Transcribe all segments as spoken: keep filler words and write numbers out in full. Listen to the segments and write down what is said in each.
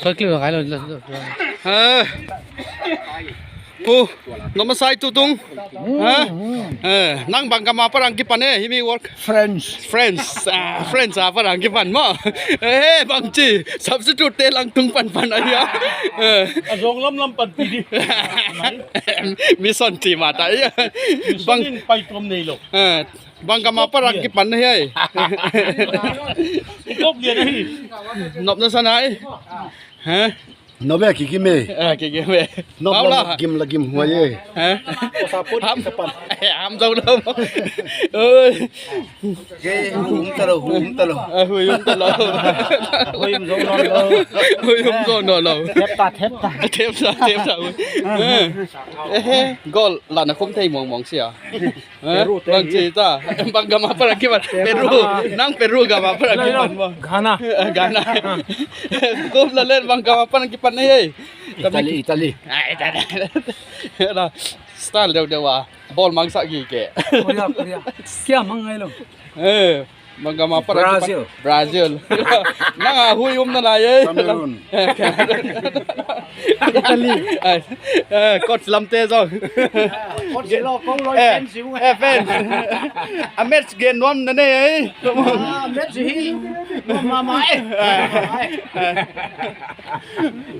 Soi clip lo, kai lo, lo, lo. Eh. Pu, nop na sa ei tutung. Ha? Eh, nang bang gam apan a kipan e, himi work. France. France. Ah, France apan a kipan maw. Eh, bangchi. Substitute te lang tung panpan ahi a. Eh. A zong lamlam panpih di. Mission team ata ahi a. Mission in pai tuam neilou. Eh. Bang gam apan a kipan na hi ai. Nop na sa nai. Ha? Nop e, kikim e. Ah, kikim e. Nop la, gim la gim huai e. Ha? Ham. Ham zong lou. Oi. Ke, hui um ta lou, hui um ta lou. Ah, hui um ta lou. Hui um zong lou. Hui um zong lou. Thep ta, thep ta. Thep ta, thep ta. Eh, eh, goal la na khum thei mong mong sia. Eh, Peru te bang hi. Chi ta. Bang gam apan a kipan. Peru. Nang Peru gam apan a kipan maw. Ghana. Eh, Ghana. Kum la len bang gam apan a kipan na hi. Italy, Italy. Ah, Italy. Style deuh deuh a. Ball mang sa gige. Korea, Korea. Kia mang ngai lou. Eh. Bang gam apan a kipan. Brazil. Brazil. Nang a hui um na lai e. Cameroon. Italy. Ai, eh, coach lam te zong. Coach lo, kong lo, eh, fans yu. Eh, fans. A match gen nuam na ne, eh. Ah, match hi. Nuam mahmah e. Eh.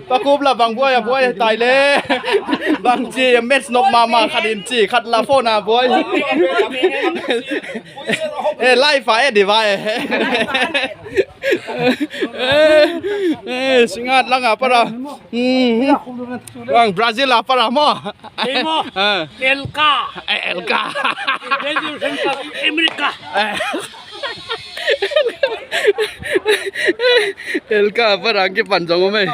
Pa Kup la bang buai a buai tai le. Bang chi match nop mahmah khat in chi khat la phone a buai. Eh, live a, eh, di vai. Eh, eh, Singngat lang apan a. Hmm. Bang Brazil apan a maw. Ei maw. Ah. Elka. Eh, Elka. Brazil Central America. Eh. Elka apan a kipan zong om e.